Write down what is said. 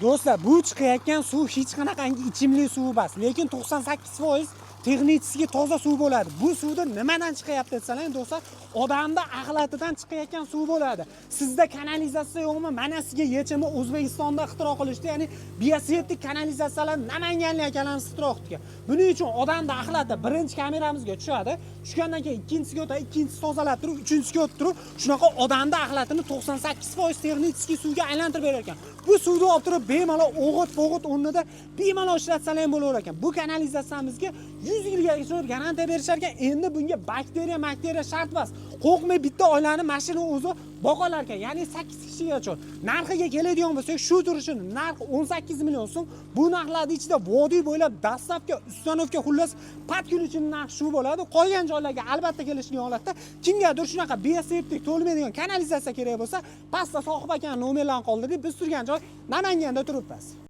Do'stlar, bu chiqayotgan suv hech qanaqangi ichimlik suvi emas, lekin 98% texnически toza suv bo'ladi. Bu suvda nimadan chiqyapti desalar, do'stlar, odamni axlatidan chiqayotgan suv bo'ladi. Sizda kanalizatsiya yo'qmi? Mana sizga yechimi. O'zbekistonda ixtiro qilishdi, ya'ni bioseptik kanalizatsiyalar namanganlik akalarimiz ixtiro qilgan. Buning uchun odamni axlati birinchi kameramizga tushadi, tushgandan keyin ikkinchisiga o'tadi, ikkinchisi tozalab turib, uchinchisiga o'tib turib, shunaqa odamni axlatini 98% texnический suvga aylantirib berar ekan. Bu suvni olib turib, bemalol o'g'it bo'g'it o'rnida bemalol ishlatsalar ham bo'laverar ekan. Bu kanalizatsiyamizga 100 yilgacha garantiya berishar ekan. Endi bunga bakteriya bakteriya shart emas, qo'rqmay bitta oilani mashina o'zi boqolar ekan, ya'ni 8 kishigacha. Narxiga keladigan bo'lsak, shu turishini narxi 18 million so'm. Bu narxlarni ichida vodiy bo'ylab доставка, установка, xullas, под ключ ini narxi shu bo'ladi. Qolgan joylarga albatta kelishgan holatda, kimgadir shunaqa bioseptik to'lmaydigan kanalizatsiya kerak bo'lsa, pastda Sohib akani nomerlarini qoldirdik. Biz turgan joy Namanganda turibmiz.